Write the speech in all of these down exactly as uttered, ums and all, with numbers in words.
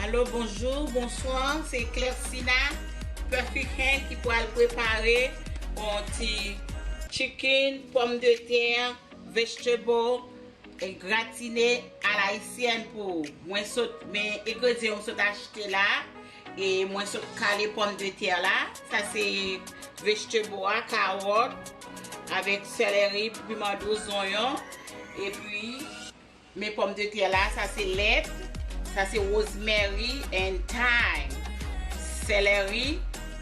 Alo, bonjou, bonswa, se Clersina Perfect Hand ki pral prepare yon ti chicken, pòmdetè, vegetable, e gratine a la ayisyèn pou ou. Mwen sot, men engredyan yo m sot achte la, e mwen sot kale pòmdetè la. Sa se vegetable a, kawòt, avèk seleri, piman dous, zonyon, epi men pòmdetè la, sa se lèt, sa se rosemary and thyme, seleri,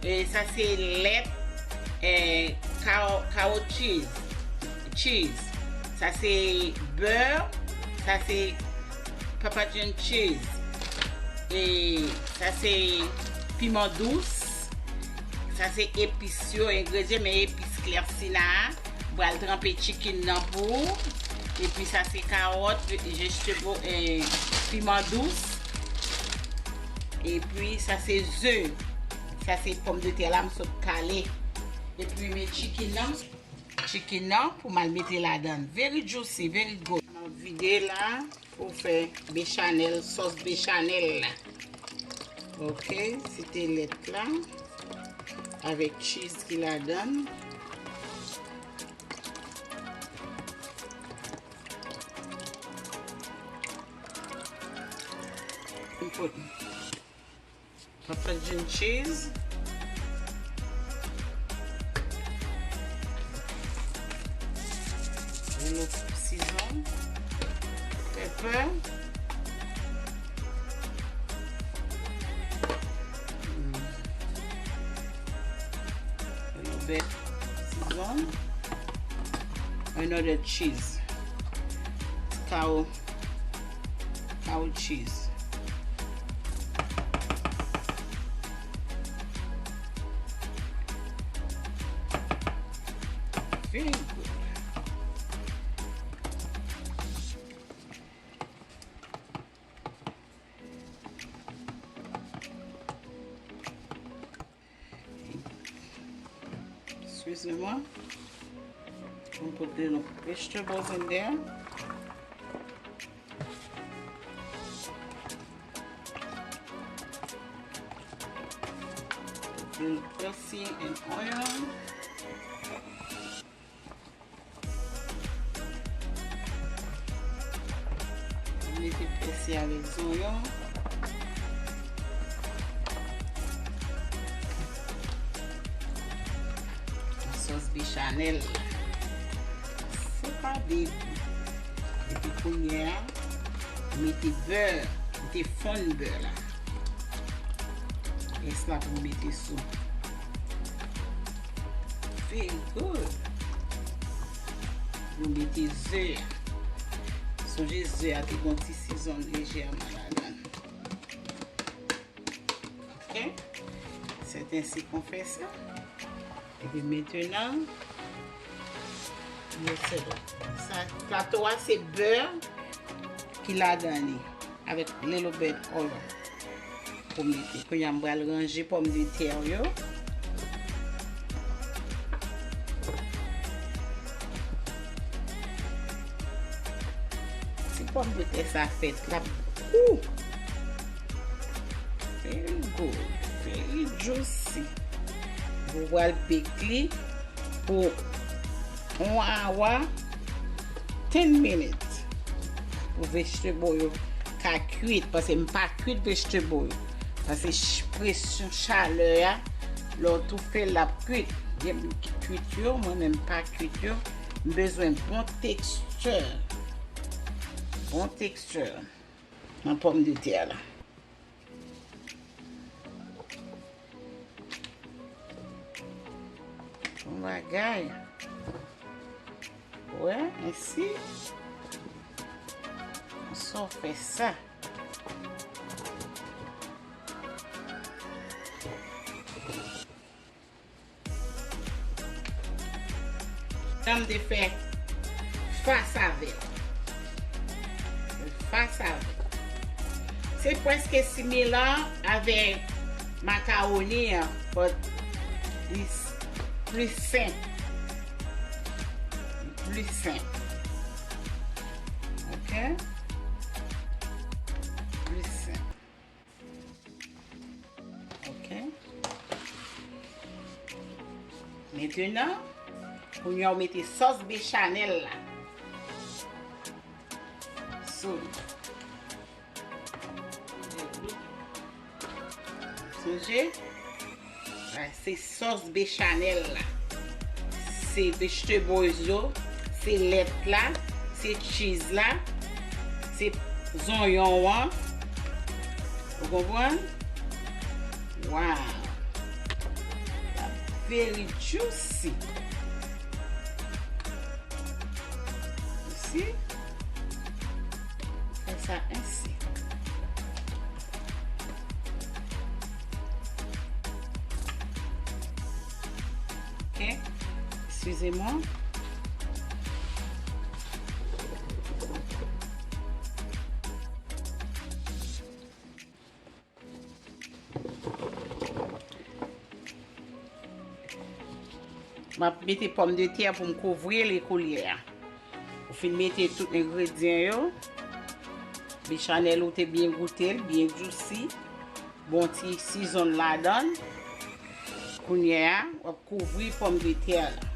e sa se lèt, e, cow, cow cheese, cheese, sa se bè, sa se Papa John cheese, e sa se piman dous, sa se epis yo, engredyan, men epis Clersina a. M pral tranpe chicken nan pou ou. Epi sa se kawòt, vegetable, e, piman dous. Epi sa se ze. Sa se pòmdetè la m sot kale. Epi men chicken nan. Chicken nan pou m al mete ladan. Very juicy, very good. M ap vide la. Pou fè bechanèl, sòs bechanèl la. Ok, se te lèt la avèk cheese ki ladan. M pot Papa John cheese. Yon lòt season. Pepper. Mm. Yon lòt season. Another cheese. Cow, cow cheese. Very good. Excuse me. Gonna put little vegetables in there. Little dressing and oil. Mete pèsi avèk zonyon. Yon sòs bechanèl. Se pa de gou. Epi kounye a, mete bè, mete fonn bè la. Rès la pou mete sou. Very good. Nou mete ze a. Sonje ze a te gon ti season lejèman ladan. Ok? C'est ainsi qu'on fait ça. Epi mentnan, nou se sa, plato a se bè ki ladan li, avèk little bit oil pou mete. Kounye a m pral ranje pòmdetè yo. Si pòmdetè sa fèt, l ap gou. Very good. Very juicy. Ou pral bake li pou yon awa, ten minutes. Pou vegetable yo ka kwit, paske m pa kwit vegetable yo. Paske ch-, presyon chalè a, lè w toufe l, l ap kwit. Gen moun ki kwit yo, mwen menm m pa kwit yo. M bezwen bon tekstè. Bon tekstè nan pòmdetè la. Bon bagay. Wè, ensi. Sa w fè sa. Sa m te fè fas avè l. Fas avè l. Se prèske similan avè makawoni an, but it's pli senp. Pli senp. Ok? Pli senp. Mentenan, kounye a w mete sòs bechanèl la sou li. Sonje, se sòs bechanèl la. Se vegetables yo, se lèt la, se cheese la, se zonyon an. Ou konprann? Wow! Sa very juicy. Isi, fè sa ensi. Ok, eskize mwen. M ap mete pòmdetè pou m kouvri li koulye a. Ou fin mete tout engredyan yo. Bechanèl ou te byen goute l, byen juicy. Bon ti season ladan l. Kounye a, w ap kouvri pòmdetè la.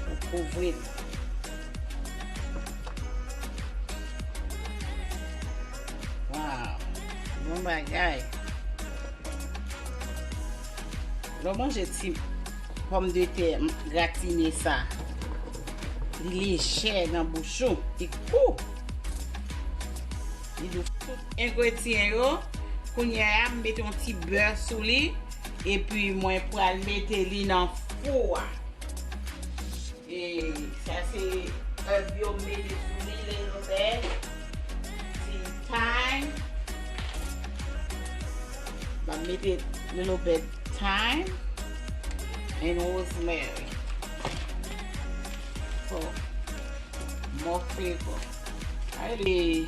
Ou kouvri l. Wow! Bon bagay. Lè w manje ti pòmdetè gratine sa, li lejè nan bouch ou, li gou. Li dou. Tout engredyan yo, kounye a m mete yon ti bè sou li, epi mwen pral mete li nan fou a. E sa se èb yo m mete sou li, little bit, ti thyme. M ap mete little bit thyme and rosemary for more flavor. Ale,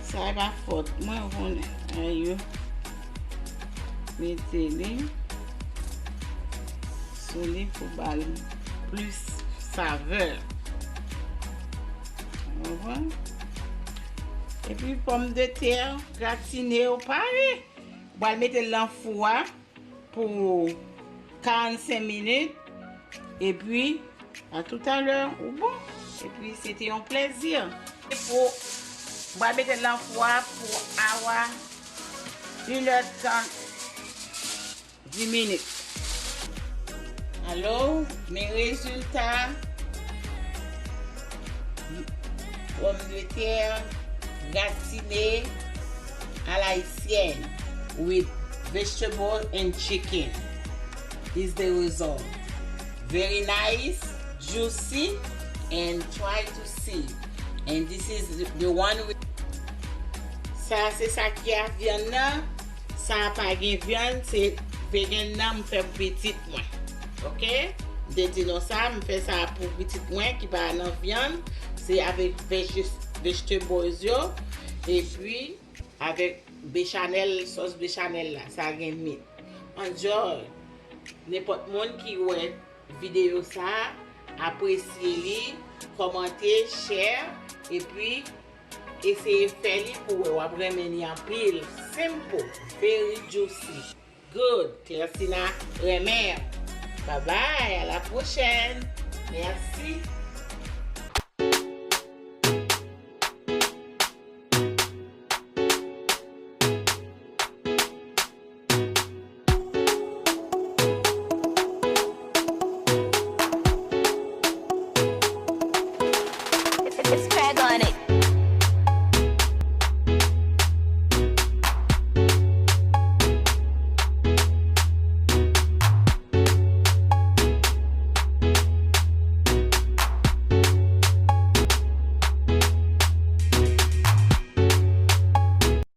sa e pa fòt mwen, ou konnen. Ayo. Mete li sou li pou ba l plis savè. Ou konprann? Epi pòmdetè gratine yo pare. Ou pral mete l nan fou a pou karannsenk minit. Epi, a toutalè, ou bon. Epi, se te yon plezi. Pou, m pral mete l nan fou a pou awa, inèdtan, dis minit. Alò, men rezilta. Pòmdetè gratine à l'haïtienne with vegetable and chicken is the result. Very nice, juicy, and try to see. And this is the one with... Sa se sa ki a vyann nan. Sa pa gen vyann, se vegan nan m fè pou pitit mwen. Ok? M te di nou sa, m fè sa pou pitit mwen ki pa nan vyann. Se avèk vegis-, vegetables yo. Epi, avèk bechanèl, sòs bechanèl la. Sa gen mit. Enjoy! Nenpòt moun ki wè videyo sa, apresye li, kòmante, share, epi eseye fè li pou wè w ap renmen li anpil. Simple, very juicy, good. Clestina renmen. Bye bye, à la prochaine. Merci.